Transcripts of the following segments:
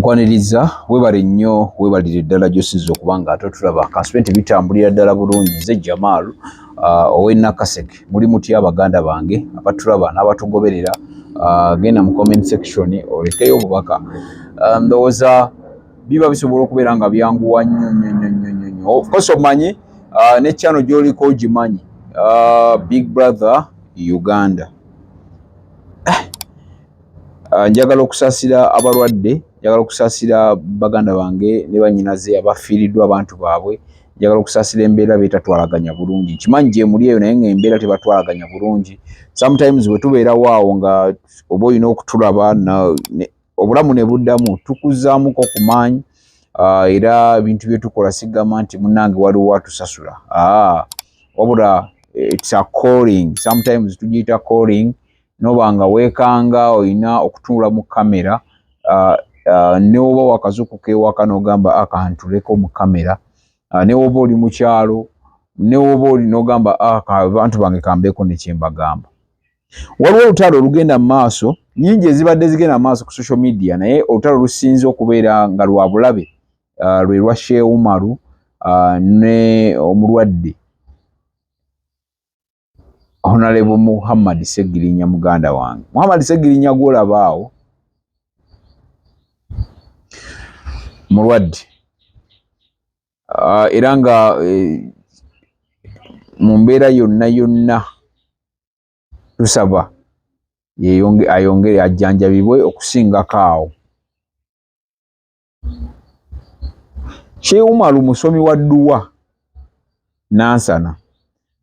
Nkwaniriza, webale nnyo, webalire ddala gy'osinza okuba nga ate otulaba. Kansibe nti bitambulira ddala bulungi. Nze Jamal ow'e Nakaseke. Muli mutya baganda bange abatulaba n'abatugoberera? Genda mu comment section olekeyo obubaka. Ndowooza biba bisobola okubeera nga byanguwa nnyo nnyo nnyo nnyo nnyo nnyo. Of course omanyi ne channel gy'oliko ogimanyi, Big Brother Uganda. Njagala okusaasira abalwadde, njagala okusaasira baganda bange ne bannyinaze abafiiriddwa abantu baabwe, njagala okusaasira embeera beetatwalaganya bulungi. Nkimanyi gye muli eyo naye ng'embeera tebatwalaganya bulungi. Sometimes bwe tubeerawo awo nga oba olina okutulaba obulamu ne buddamu, tukuzzaamuko ku maanyi. Era ebintu bye tukola sigamba nti munnange waliwo atusasula, wabula it's a calling, sometimes tugiyita calling. Noba nga weekanga olina okutunula mu kamera, ne woba wakazuukuka ewaka n'ogamba akantuleko mu kamera, ne woba oli mu kyalo, ne woba oli n'ogamba abantu bange kambeeko ne kye mbagamba. Waliwo olutalo olugenda mu maaso, nnyingi ezibadde zigenda mu maaso ku social media, naye olutalo lusinze okubeera nga lwa bulabe, lwe lwa Sheikh Umaru ne omulwadde Honorable Muhammad Ssegirinya, muganda wange. Muhammad Ssegirinya gw'olaba awo mulwadde, era nga mu mbeera yonna yonna tusaba ayongere ajjanjabibwe okusingako awo. Sheikh Umaru musomi wa dduwa Nansana,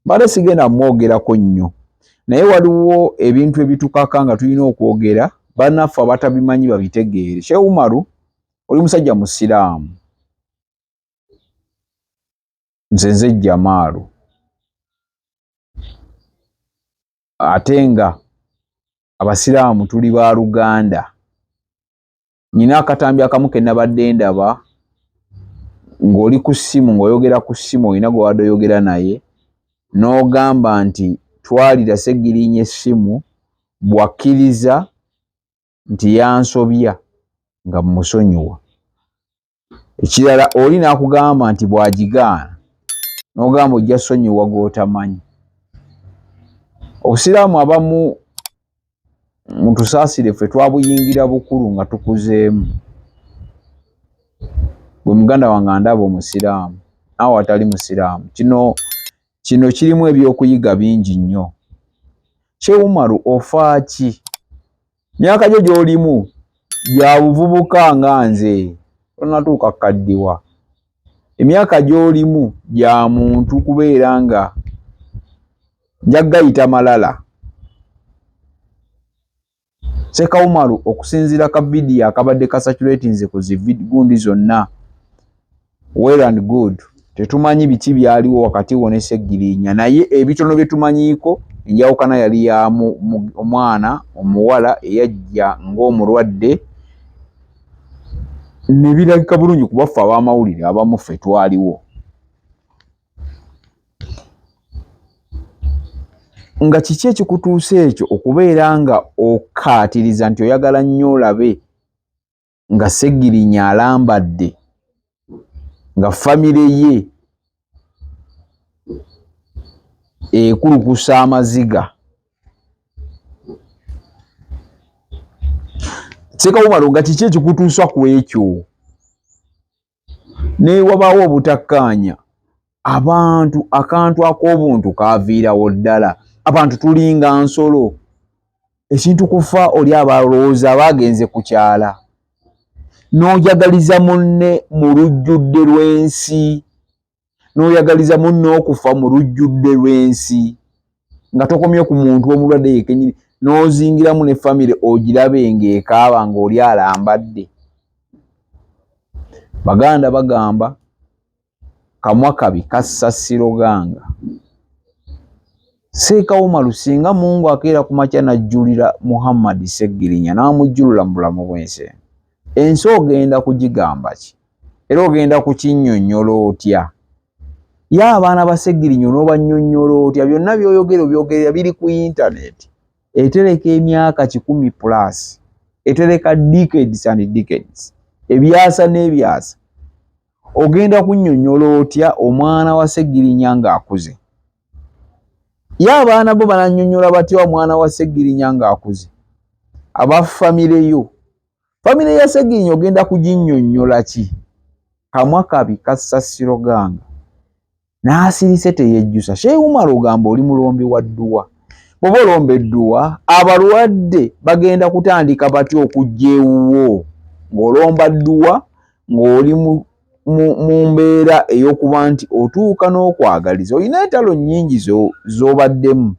mbadde sigenda mwogerako nnyo, naye waliwo ebintu ebitukaka nga tulina okwogera, bannaffe abatabimanyi babitegeere. Sheikh Umaru oli musajja musiraamu, nze nze Jamaalu, ate nga abasiraamu tuli ba luganda. Nina akatambi akamu ke nabadde ndaba ng'oli ku ssimu, ng'oyogera ku ssimu, olina gwe wabadde oyogera naye n'ogamba nti twalira Ssegirinya essimu bw'akkiriza nti yansobya nga mmusonyiwa. Ekirala oli n'akugamba nti bw'agigaana n'ogamba ojja sonyiwa gw'otamanyi. Obusiraamu abamu mutusaasire ffe twabuyingira bukulu nga tukuzeemu. Gwe muganda wange andaba omusiraamu, naawe atali musiraamu, kino kirimu ebyokuyiga bingi nnyo. Sheikh Umaru ofa ki? Myaka gyo gy'olimu gya buvubuka nga nze, tonnatuuka kukaddiwa. Emyaka gy'olimu gya muntu kubeera nga nja gayita malala. Sheikh Umaru okusinziira ka vidiyo akabadde kasaturatinze ku zi gundi zonna, well and good, tetumanyi biki byaliwo wakati wo ne Ssegirinya, naye ebitono bye tumanyiiko enjawukana yali ya omwana omuwala eyajja ng'omulwadde ne birabika bulungi kuba ffe ab'amawulire abamu ffe twaliwo. Nga kiki ekikutuusa ekyo okubeera nga okkaatiriza nti oyagala nnyo olabe nga Ssegirinya alambadde nga famire ye ekulukusa amaziga? Sheikh Umaru nga kiki ekikutuusa ku ekyo? Ne wabaawo obutakkaanya, abantu akantu ak'obuntu kaaviirawo ddala, abantu tulinga nsolo. Ekintu kufa oli abalowooza baagenze kukyala, n'ojagaliza munne mu lujjudde lw'ensi, n'oyagaliza munne okufa mu lujjudde lw'ensi, nga tokomye ku muntu omulwadde yekennyini, n'ozingiramu ne famire ogirabe ng'ekaaba ng'oli alambadde. Baganda bagamba kamwa kabi kassa siroganga. Sheikh Umaru singa Mungu akeera ku makya n'ajjulira Muhammad Ssegirinya n'amujjulula mu bulamu bw'ensi eno, ensi ogenda kugigamba ki? Era ogenda kukinnyonnyola otya? Ye abaana ba Ssegirinya onoobannyonnyola otya? Byonna by'oyogera obyogerera biri ku internet, etereka emyaka 100 plus, etereka decades and decades. Ebyasa n'ebyasa. Ogenda kunnyonnyola otya omwana wa Ssegirinya ng'akuze? Ye abaana bo banannyonnyola batya omwana wa Ssegirinya ng'akuze? Aba famire yo. Famire ya Ssegirinya ogenda kuginnyonnyola ki? Kamwa kabi kassa siroganga. N'asirise teyejjusa. Sheikh Umar ogamba oli mulombi wa dduwa. Bw'oba olomba edduwa, abalwadde bagenda kutandika batya okujja ewuwo ng'olomba dduwa ng'oli mu mu mbeera ey'okuba nti otuuka n'okwagaliza olina entalo nnyingi z'obaddemu.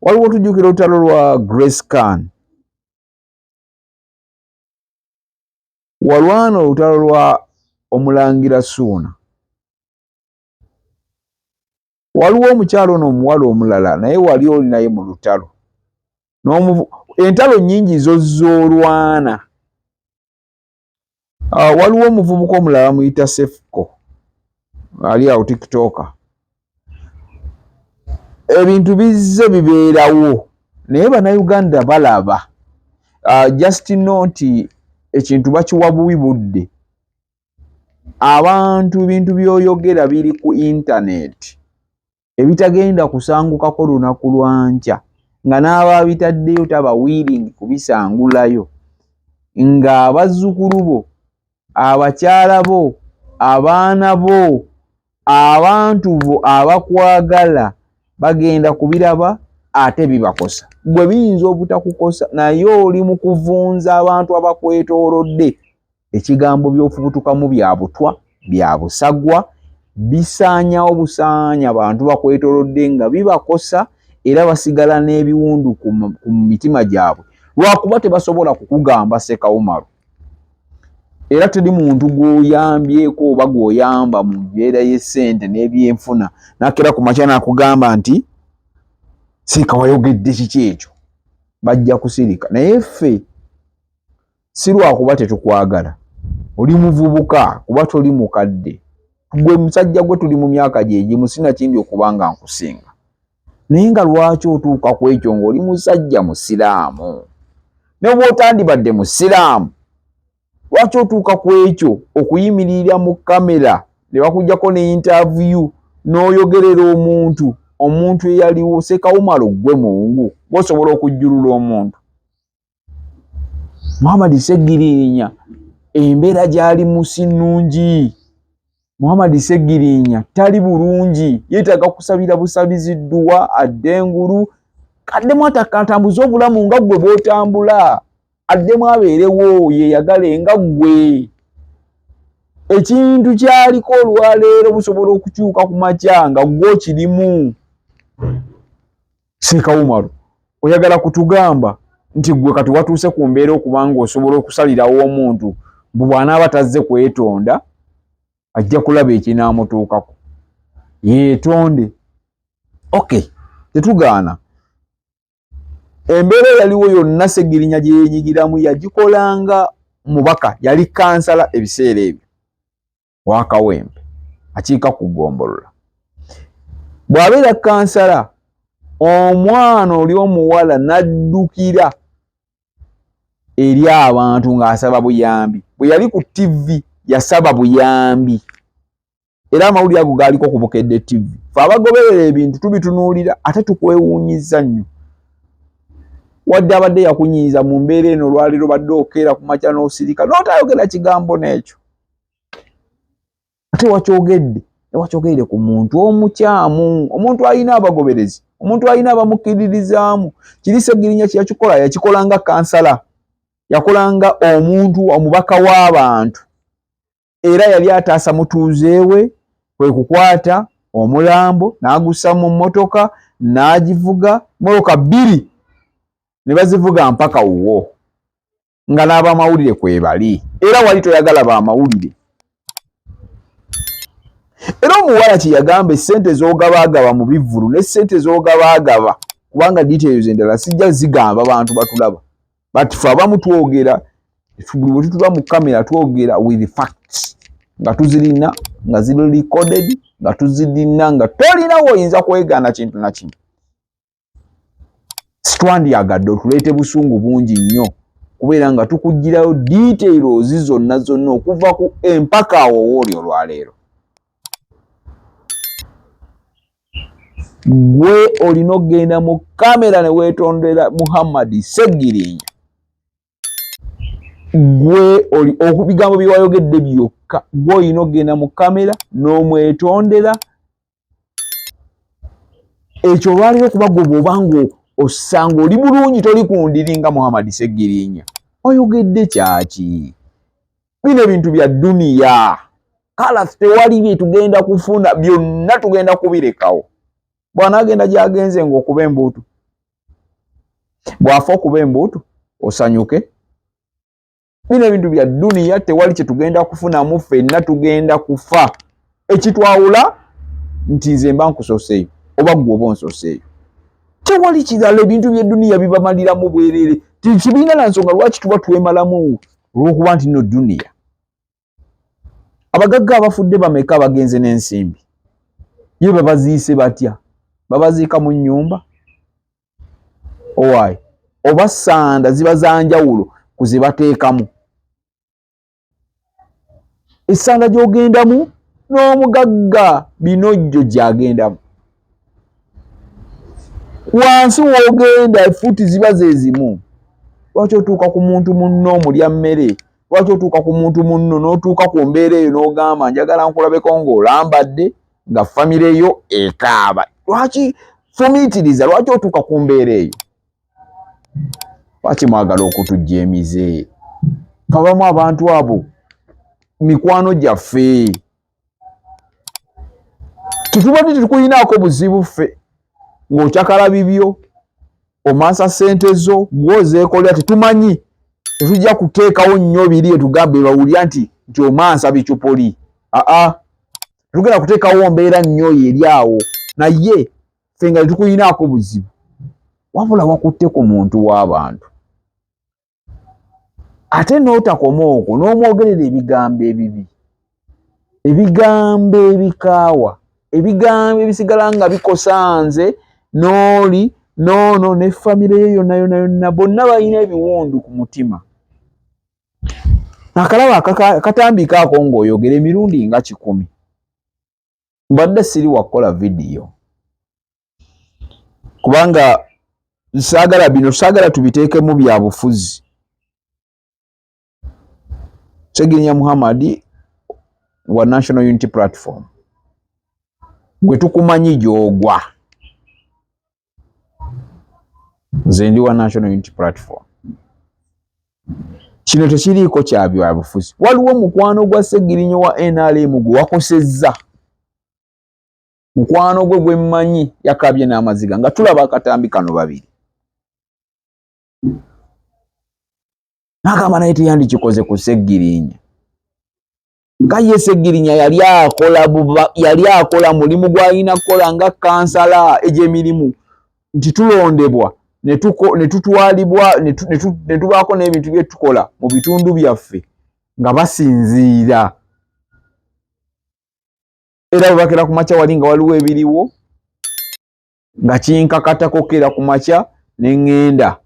Waliwo tujjukira olutalo lwa Grace Khan, walwana olutalo lwa Omulangira Suuna, waliwo omukyalo ono omuwala omulala naye wali oli naye mu lutalo, entalo nnyingi zoz'olwana. Waliwo omuvubuka omulala bamuyita Sefco ali awo TikToker. Ebintu bizze bibeerawo naye Bannayuganda balaba. Just know nti ekintu bakiwa buwi budde. Abantu ebintu by'oyogera biri ku internet ebitagenda kusangukako lunaku lwa nkya, nga n'ababitaddeyo taba willing kubisangulayo, ng'abazzukulu bo, abakyala bo, abaana bo, abantu bo abakwagala bagenda kubiraba ate bibakosa. Gwe biyinza obutakukosa naye oli mu kuvunza abantu abakwetoolodde. Ekigambo by'ofubutukamu bya butwa, bya busagwa, bisaanyawo busaanya bantu bakwetoolodde nga bibakosa era basigala n'ebiwundu ku mitima gyabwe lwakuba tebasobola kukugamba Seka Umaru. Era teri muntu gw'oyambyeko oba gw'oyamba mu mbeera y'essente n'ebyenfuna n'akera ku makya n'akugamba nti Seka wayogedde kiki ekyo, bajja kusirika. Naye ffe si lwakuba tetukwagala, oli muvubuka kuba toli mukadde, gwe musajja gwe tuli mu myaka gye gimu, sinakindi okuba nga nkusinga. Naye nga lwaki otuuka ku ekyo ng'oli musajja musiraamu? Ne bw'otandibadde musiraamu, lwaki otuuka ku ekyo okuyimirira mu kamera ne bakuggyako ne interview n'oyogerera omuntu, omuntu eyaliwo? Seka Umaru ggwe mungu, gw'osobola okujjulula omuntu. Muhammad Ssegirinya embeera gy'alimu si nnungi. Muhammad Ssegirinya tali bulungi, yeetaaga kusabira busabizi dduwa adde engulu, addemu atambuze obulamu nga ggwe bw'otambula, addemu abeerewo yeeyagale nga ggwe. Ekintu ky'aliko olwaleero busobola okukyuka ku makya nga ggwe okirimu. Seka Umaru, oyagala kutugamba nti ggwe kati watuuse ku mbeera okuba ng'osobola okusalirawo omuntu mbu bw'anaaba tazze kwetonda ajja kulaba ekinaamutuukako yeetonde? Okay, tetugaana. Embeera eyaliwo yonna Ssegirinya gye yeenyigiramu yagikolanga mubaka, yali kansala ebiseera ebyo wa Kawempe, akiika ku ggombolola. Bw'abeera kansala, omwana oli omuwala n'addukira eri abantu ng'asaba buyambi. Bwe yali ku TV yasaba buyambi, era amawulire ago gaaliko ku Bukedde TV. Ffe abagoberera ebintu tubitunuulira ate tukwewuunyizza nnyo. Wadde abadde yakunyiiza mu mbeera eno olwaleero badde okeera ku makya n'osirika n'otayogera kigambo n'ekyo, ate wakyogedde wakyogerere ku muntu omukyamu, omuntu alina abagoberezi, omuntu alina abamukkiririzaamu. Kiri Ssegirinya kye yakikola, yakikola nga kansala, yakola nga omuntu omubaka w'abantu, era yali ataasa mutuuze we, kwe kukwata omulambo n'agussa mu mmotoka n'agivuga mmotoka bbiri ne bazivuga mpaka wuwo, nga n'abamawulire kwebali, era wali toyagala bamawulire. Era omuwala kye yagamba, essente z'ogabaagaba mu bivvulu n'essente z'ogabaagaba, kubanga details endala sijja zigamba bantu batulaba, but ffe abamu twogera buli bwe tutula mu kamera twogera with facts nga tuzirina, nga ziri recorded, nga tuzirina, nga tolina woyinza kwegaana kintu na kimu. Sitwandyagadde otuleete busungu bungi nnyo. kubeera nga tukuggyirayo details zonna zonna okuva ku empaka awo wooli olwaleero. Gwe olina okugenda mu kamera ne weetondera Muhammad Ssegirinya. Gwe oli okubigambo bye wayogedde byokka, gwe olina okugenda mu kamera n'omwetondera. Ekyo olwaleero kuba gwe bw'oba nga osanga oli bulungi toli ku ndiri nga Muhammad Ssegirinya, oyogedde kyaki? Bino ebintu bya duniya, kalas tewali bye tugenda kufuna, byonna tugenda kubirekawo. Bw'anaagenda gy'agenze ng'okuba embuutu, bw'afa okuba embuutu osanyuke. Bino ebintu bya duniya, tewali kye tugenda kufunamu, ffenna tugenda kufa. Ekitwawula nti nze mba nkusoseeyo oba ggwe oba onsoseeyo, tewali kirala. Ebintu by'edduniya bibamaliramu bwerere, tibirina na nsonga lwaki tuba twemalamu olw'okuba nti no duniya. Abagagga abafudde bameka bagenze n'ensimbi? Ye babaziise batya? Babaziika mu nnyumba? Owaayi, oba sanda ziba za njawulo ku ze bateekamu. Essanda gy'ogendamu n'omugagga binojjo gy'agendamu. Wansi w'ogenda effuuti ziba ze zimu. Lwaki otuuka ku muntu munno omulya mmere? Lwaki otuuka ku muntu munno n'otuuka ku mbeera eyo n'ogamba njagala nkulabeko ng'olambadde nga famire yo ekaaba? Lwaki fumiitiriza? Lwaki otuuka ku mbeera eyo? Lwaki mwagala okutujja emize? Kabamu abantu abo mikwano gyaffe, tetubadde tetukulinaako buzibu ffe ng'okyakala bibyo, omansa ssente zo gwozeekolera, tetumanyi, tetujja kuteekawo nnyo biri etugambe bawulira nti omansa bicupuli. Aa, tetugenda kuteekawo mbeera nnyo eri awo, naye ffe nga tetukulinaako buzibu, wabula wakutte ku muntu w'abantu ate n'otakoma okwo n'omwogerera ebigambo ebibi, ebigambo ebikaawa, ebigambo ebisigala nga bikosa nze n'oli n'ono ne famire ye yonna yonna yonna, bonna balina ebiwundu ku mutima. Akalaba akatambika ako ng'oyogera emirundi nga 100. Mbadde siri wakukola vidiyo kubanga saagala bino, saagala tubiteekemu bya bufuzi. Ssegirinya Muhammad wa National Unity Platform, gwe tukumanyi gy'ogwa. Nze ndi wa National Unity Platform. Kino tekiriiko kya byabufuzi. Waliwo mukwano gwa Ssegirinya wa NRM gwe wakosezza, mukwano gwe gwe mmanyi yakabye n'amaziga nga tulaba akatambi kano babiri, n'agamba naye teyandikikoze ku Ssegirinya, nga ye Ssegirinya yali akola mulimu gw'alina kukola nga kansala. Egy'emirimu nti tulondebwa ne tutwalibwa ne tubaako n'ebintu bye tukola mu bitundu byaffe nga basinziira, era bwe bakera ku makya wali nga waliwo ebiriwo nga kinkakatako kera ku makya ne ŋŋenda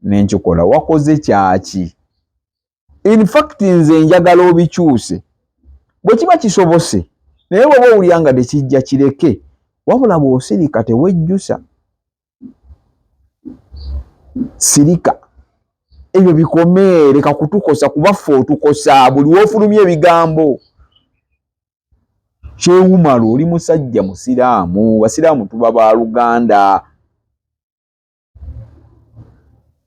ne nkikola. Wakoze kyaki? In fact nze njagala obikyuse bwe kiba kisobose, naye bw'oba owulira nga tekijja kireke, wabula bw'osirika tewejjusa. Sirika, ebyo bikome, leka kutukosa kuba ffe otukosa buli w'ofulumya ebigambo. Kyewumalo oli musajja musiraamu, basiraamu tuba baluganda.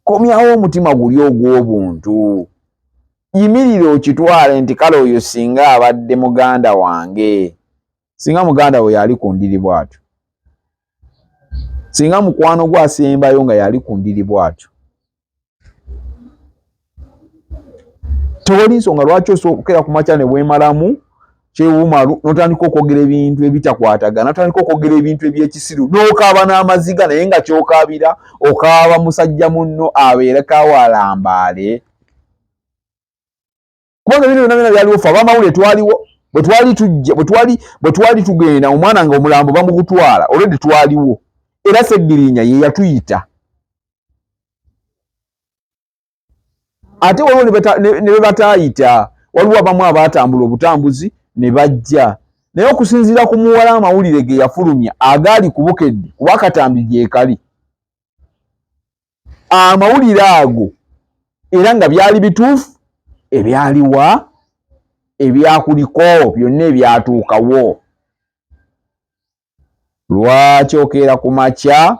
Komyawo omutima guli ogw'obuntu, yimirira okitwale nti kale oyo singa abadde muganda wange, singa muganda we yali ku ndiri bw'atyo, singa mukwano gwe asembayo nga yali ku ndiri bw'atyo. Tewali nsonga lwaki osookera ku makya ne weemalamu kyewumalu n'otandika okwogera ebintu ebitakwatagana, n'otandika okwogera ebintu eby'ekisiru, n'okaaba n'amaziga, naye nga ky'okaabira okaaba musajja munno abeereko awo alambaale. Kubanga ebintu byonna byonna byaliwo, ffe ab'amawulire twaliwo bwe twali tujja, bwe twali tugenda omwana nga omulambo bamugutwala, already twaliwo, era Ssegirinya ye yatuyita. Ate waliwo ne be bataayita, waliwo abamu abaatambula obutambuzi ne bajja. Naye okusinziira ku muwala amawulire ge yafulumya agaali ku Bukedde, kuba akatambi gyekali, amawulire ago era nga byali bituufu, ebyaliwa ebyakuliko byonna ebyatuukawo. Lwaki okeera ku makya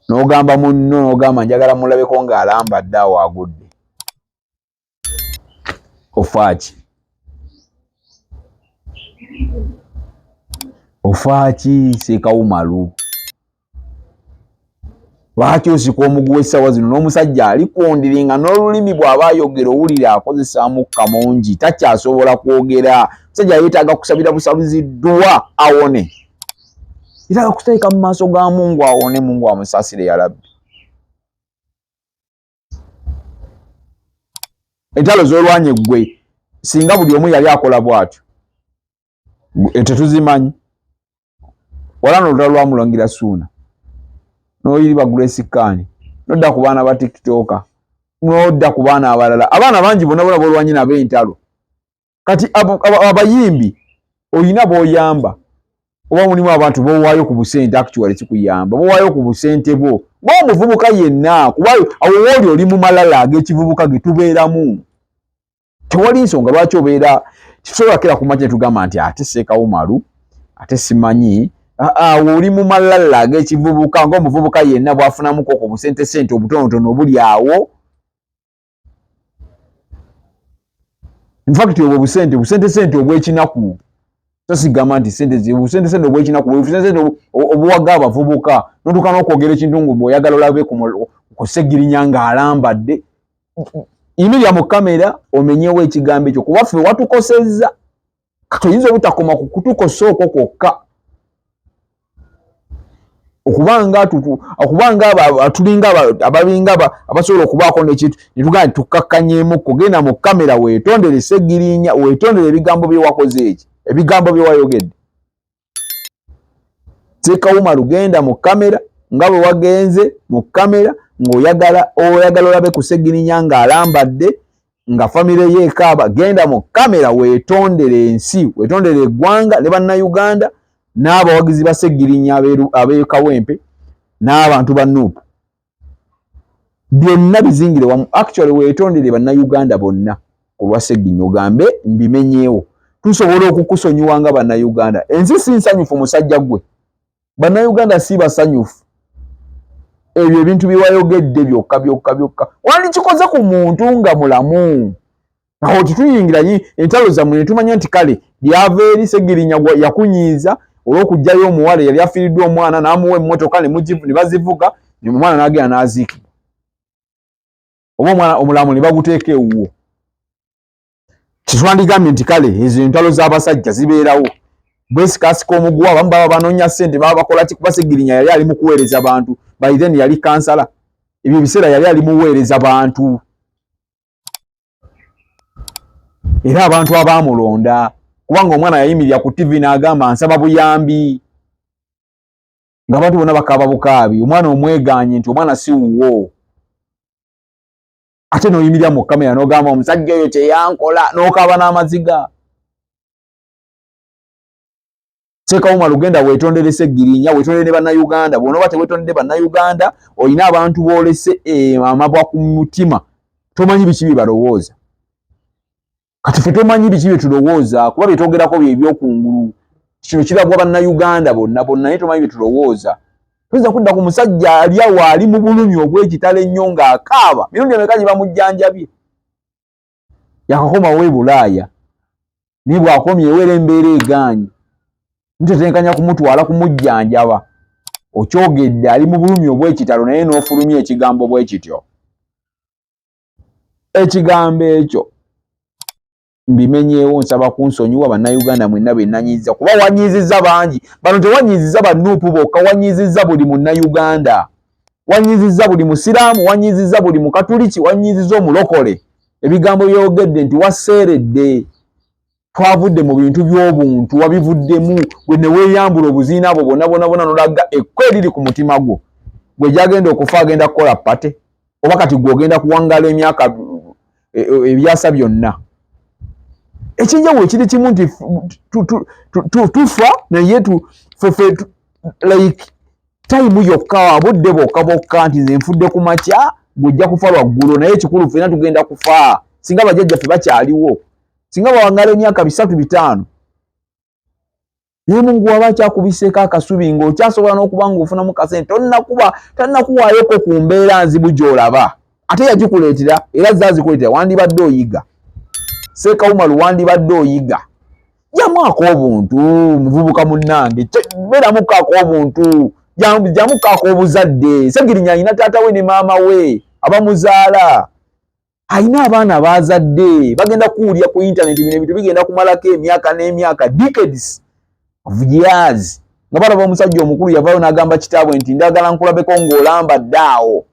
n'ogamba munno, n'ogamba njagala mulabeko ng'alambadde awo agudde? Ofaaki? Ofaaki Seekawumalu? Lwaki osika omuguwa essaawa zino n'omusajja ali ku ndiri nga n'olulimi bw'aba ayogera owulira akozesa mukka mungi, takyasobola kwogera? Omusajja yeetaaga kusabira busabizi dduwa awone, yeetaaga kuteeka mu maaso ga Mungu awone, Mungu amusaasire ya Rabbi. Entalo z'olwanye ggwe, singa buli omu yali akola bw'atyo tetuzimanyi. Wala nolutalo lwa Mulangira Suuna, n'oyiriba Grace Khan, nodda ku baana ba TikToker, nodda ku baana abalala, abaana bangi bonna bona bolwanye nabo entalo. Kati abayimbi olina b'oyamba oba mulimu abantu b'owaayo ku busente, actually kikuyamba b'owaayo ku busente bwo ng'omuvubuka yenna, kuba awo wooli oli mu malala ag'ekivubuka ge tubeeramu. Tewali nsonga lwaki obeera kisobola kera ku makya tugamba nti ate Seekawumalu ate simanyi. Awo oli mu malala ag'ekivubuka ng'omuvubuka yenna bw'afunamuko ku busente sente obutonotono obuli awo. Infact obwo busente busente sente obw'ekinaku, so sigamba nti sente busente sente obw'ekinaku, busente sente obuwaga abavubuka, notuuka n'okwogera ekintu nga bw'oyagala olabe ku Ssegirinya ng'alambadde. Yimirira mu kamera omenyewo ekigambo ekyo, kuba ffe watukosezza. Kati oyinza obutakoma ku kutukosa okwo kwokka, okubanga tulinga abalinga abasobola okubaako nekintu netugamba nti tukkakkanyeemukko. Genda mu kamera weetondere Ssegirinya, weetondere ebigambo bye wakoze, eki ebigambo bye wayogedde. Seekawuma, lugenda mu kamera nga bwe wagenze mu kamera ng'oyagala oyagala olabe ku Ssegirinya ng'alambadde nga famire ye ekaaba. Genda mu kamera weetondere ensi, weetondere eggwanga ne Bannayuganda n'abawagizi ba Ssegirinya ab'e Kawempe n'abantu ba NUP, byonna bizingire wamu. Actually weetondere Bannayuganda bonna ku lwa Ssegirinya, ogambe mbimenyeewo, tusobola okukusonyiwa nga Bannayuganda. Ensi si nsanyufu, musajja gwe. Bannayuganda si basanyufu. Ebyo ebintu bye wayogedde byokka byokka byokka wandikikoze ku muntu nga mulamu. Awo tetuyingira entalo zammwe ne tumanya nti kale byava eri Ssegirinya yakunyiiza olw'okuggyayo omuwala eyali afiiriddwa omwana n'amuwa emmotoka ne bazivuga, omwana n'agenda n'aziikibwa, oba omwana omulamu ne baguteeka ewuwo. Kitwandigambye nti kale ezo entalo z'abasajja zibeerawo, bwesikasika omuguwa, abamu baba banoonya ssente, baba bakola ki, kuba Ssegirinya yali ali mu kuweereza bantu. By then yali kansala, ebyo ebiseera yali ali muweereza bantu, era abantu abaamulonda, kubanga omwana yayimirira ku TV n'agamba nsaba buyambi, ng'abantu bonna bakaaba bukaabi, omwana omwegaanye nti omwana si wuwo, ate n'oyimirira mu kamera n'ogamba omusajja oyo kyeyankola, n'okaaba n'amaziga. Seekawuma, lugenda weetondere Ssegirinya, weetondere ne Bannayuganda. Bw'onooba teweetondedde Bannayuganda, olina abantu boolese amabwa ku mutima, tomanyi biki bye balowooza. Kati ffe tomanyi biki bye tulowooza, kuba bye twogerako bye ebyokungulu. Kino kirabwa Bannayuganda bonna bonna, naye tomanyi bye tulowooza. Toyinza kudda ku musajja ali awo ali mu bulumi obw'ekitalo ennyo ng'akaaba, mirundi emeka gye bamujjanjabye, yakakomawo e Bulaaya, naye bw'akomyewo era embeera egaanyi, ntetenkanya kumutwala kumujjanjaba. Okyogedde ali mu bulumi obw'ekitalo, naye n'ofulumya ekigambo bwe kityo. Ekigambo ekyo mbimenyeewo, nsaba kunsonyiwa Bannayuganda mwenna be nanyiiza, kuba wanyiizizza bangi. Bano tewanyiizizza ba NUP bokka, wanyiizizza buli Munnayuganda, wanyiizizza buli Musiraamu, wanyiizizza buli Mukatuliki, wanyiizizza omulokole. Ebigambo byogedde nti waseeredde, twavudde mu bintu by'obuntu, wabivuddemu gwe ne weeyambula obuziina bwo bwonna bwonna bwonna, n'olaga ekko eriri ku mutima gwo. Gwe gyagenda okufa agenda kukola pate oba kati gwe ogenda kuwangala emyaka e, e, ebyasa byonna? Ekyenjawulo kiri kimu nti tufa, naye fefe like time yokka, budde bwokka bwokka, nti nze nfudde ku makya, gwejja kufa lwaggulo, naye ekikulu ffena tugenda kufa. Singa bajjajjaffe bakyaliwo, singa bawangala emyaka 300, 500, naye Mungu waba akyakubiseeko akasubi ng'okyasobola n'okuba ng'ofunamu kasente, tonnakuba tannakuwaayoko ku mbeera nzibu gy'olaba, ate yagikuleetera era zaazikuleetera, wandibadde oyiga. Seekawumalu, wandibadde oyiga. Jamu ak'obuntu, muvubuka munnange, beeramuko ak'obuntu, jamuko ak'obuzadde. Segirinya alina taata we ne maama we abamuzaala, alina abaana baazadde, bagenda kuwulira ku intaneti. Bino ebintu bigenda kumalako emyaka n'emyaka, decades of years, nga balaba omusajja omukulu yavaayo n'agamba kitaabwe nti, "Ndagala nkulabeko ng'olambadde awo,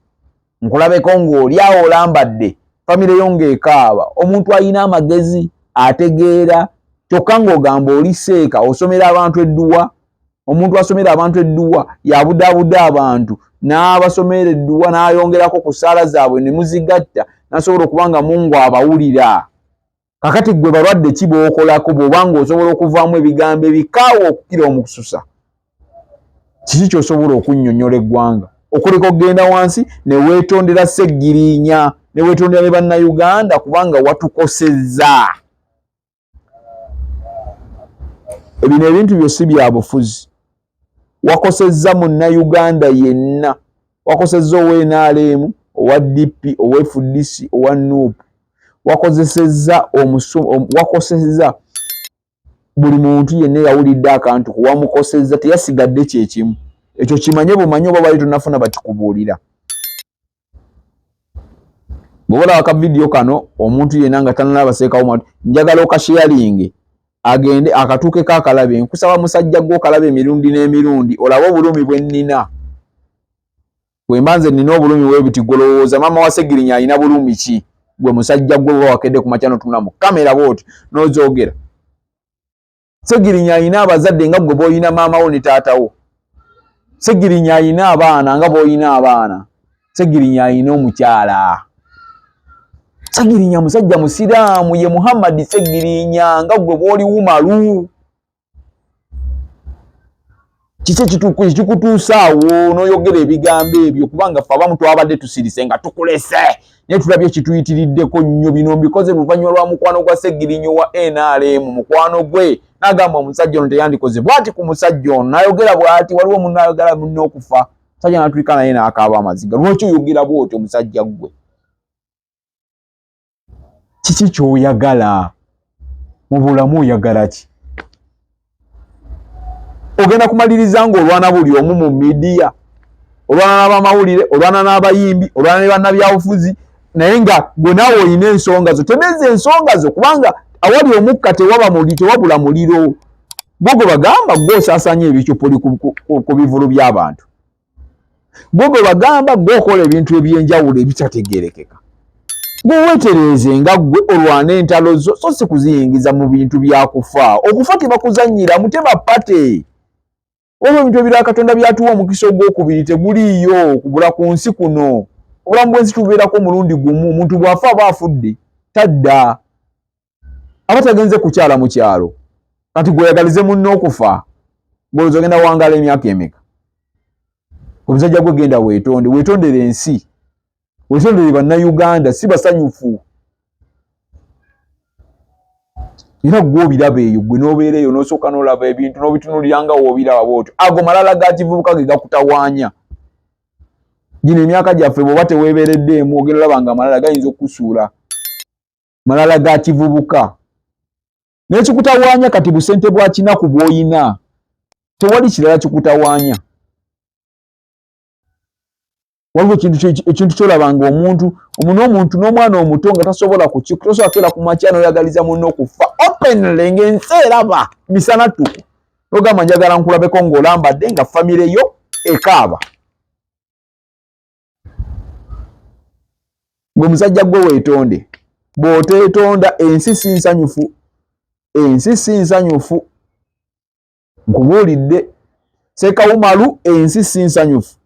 nkulabeko ng'oli awo olambadde, famire yo ng'ekaaba." Omuntu alina amagezi, ategeera, kyokka ng'ogamba oli seeka osomera abantu edduwa. Omuntu asomera abantu edduwa yabudaabuda abantu, n'abasomera edduwa, n'ayongerako ku ssaala zaabwe ne muzigatta, n'asobola okuba nga Mungu abawulira. Kakati gwe balwadde ki b'okolako bw'oba ng'osobola okuvaamu ebigambo ebikaawa okukira omukususa? Kiki ky'osobola okunnyonnyola eggwanga okuleka okugenda wansi ne weetondera Seggirinya, ne weetondera ne Bannayuganda, kubanga watukosezza? Ebino ebintu byo si bya bufuzi. Wakosezza Munnayuganda yenna, wakosezza owa NRM, owa DP, owa FDC, owa NUP, wakozesezza wakosezza buli muntu yenna eyawulidde akantu ku wamukosezza, teyasigadde kyekimu. Ekyo kimanye bumanye, oba bali tonafuna bakikubuulira. Bw'oba olaba ka vidiyo kano, omuntu yenna nga tanalaba seekawo, njagala okasharinge agende akatuukeko akalabe. Nkusaba musajja gwe okalabe emirundi n'emirundi, olabe obulumi bwe nnina. Bwe mba nze nnina obulumi bwebiti, golowooza maama wa Segirinya alina bulumi ki? Gwe musajja gwe oba wakedde ku makya notunula mu kamera bwoti n'ozoogera. Segirinya alina abazadde nga gwe bw'olina maama wo ne taata wo. Segirinya alina abaana nga bw'olina abaana. Segirinya alina omukyala. Segirinya musajja musiraamu, ye Muhammad Segirinya, nga gwe bw'oli wumalu. Kiki ekikutuusa awo n'oyogera ebigambo ebyo? Kubanga ffe abamu twabadde tusirise nga tukulese, naye tulabye kituyitiriddeko nnyo. Bino mbikoze luvannyuma lwa mukwano gwa Segirinya wa NRM, mukwano gwe n'agamba omusajja ono teyandikoze bw'ati ku musajja ono, n'ayogera bw'ati. Waliwo munno ayogera munne okufa, musajja n'atulika naye n'akaaba amaziga. Lwaki oyogera bw'otyo, musajja ggwe? Kiki ky'oyagala mu bulamu? Oyagala ki? Ogenda kumaliriza ng'olwana buli omu mu midiya, olwana n'abamawulire, olwana n'abayimbi, olwana ne bannabyabufuzi, naye nga gwe naawe olina ensonga zo. Tebeeza ensonga zo, kubanga awali omukka tewaba muli tewabula muliro. Gwe gwe bagamba gwe osaasaanya ebicupuli ku bivulu by'abantu, gwe gwe bagamba gwe okola ebintu ebyenjawulo ebitategeerekeka. Gwe weetereeze nga ggwe olwana entalo zo, so si kuziyingiza mu bintu byakufa. Okufa tebakuzannyiramu, teba pate. Waliwo ebintu ebirala Katonda byatuwa omukisa ogwokubiri, teguliiyo kubula ku nsi kuno. Obulamu bw'ensi tubeerako omulundi gumu. Omuntu bw'afa aba afudde, tadda, aba tagenze kukyala mu kyalo. Kati gweyagalize munno okufa, gwolowooza ogenda wangala emyaka emeka? Omusajja gwe genda weetonde, weetondere ensi, weetondere Bannayuganda, si basanyufu. Era gwe obiraba eyo, gwe n'obeera eyo n'osooka n'olaba ebintu n'obitunulira nga woobiraba bwotyo. Ago malala ga kivubuka ge gakutawaanya. Gino emyaka gyaffe, bw'oba teweebeereddeemu, ogenda olaba nga amalala gayinza okukusuula, malala ga kivubuka n'ekikutawaanya. Kati busente bwa kinaku bw'oyina, tewali kirala kikutawaanya. Waliwo ekintu kyolaba nga omuntu n'omuntu n'omwana omuto nga tasobola tosobola keera ku makya n'oyagaliza munno okufa openly ng'ensi eraba misana ttuku, n'ogamba, "Njagala nkulabeko ng'olambadde nga famire yo ekaaba." Gwe musajja gwe weetonde. Bw'oteetonda, ensi si nsanyufu, ensi si nsanyufu. Nkubuulidde, Sekawumalu, ensi si nsanyufu.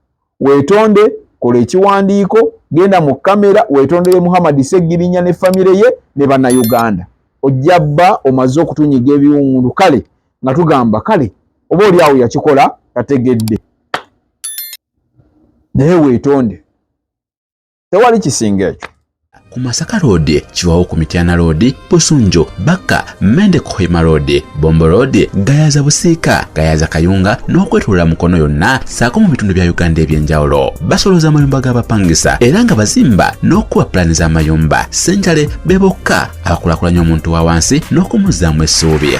Weetonde, kola ekiwandiiko, genda mu kamera weetondere Muhammad Ssegirinya ne famire ye ne Bannayuganda. Ojja bba omaze okutunyiga ebiwundu, kale nga tugamba kale oba oli awo yakikola tategedde, naye weetonde, tewali kisinga ekyo. Ku Masaka Road, Kiwawo ku Mityana Road, Busunju, Bakka, Mende Kohima Road, Bombo Road, Gayaza Busiika, Gayaza Kayunga n'okwetoloola Mukono yonna ssaako mu bitundu bya Uganda eby'enjawulo. Basolooza amayumba g'abapangisa era nga bazimba n'okukuba pulaani z'amayumba. Ssenjale be bokka abakulaakulanya omuntu wa wansi n'okumuzzaamu essuubi.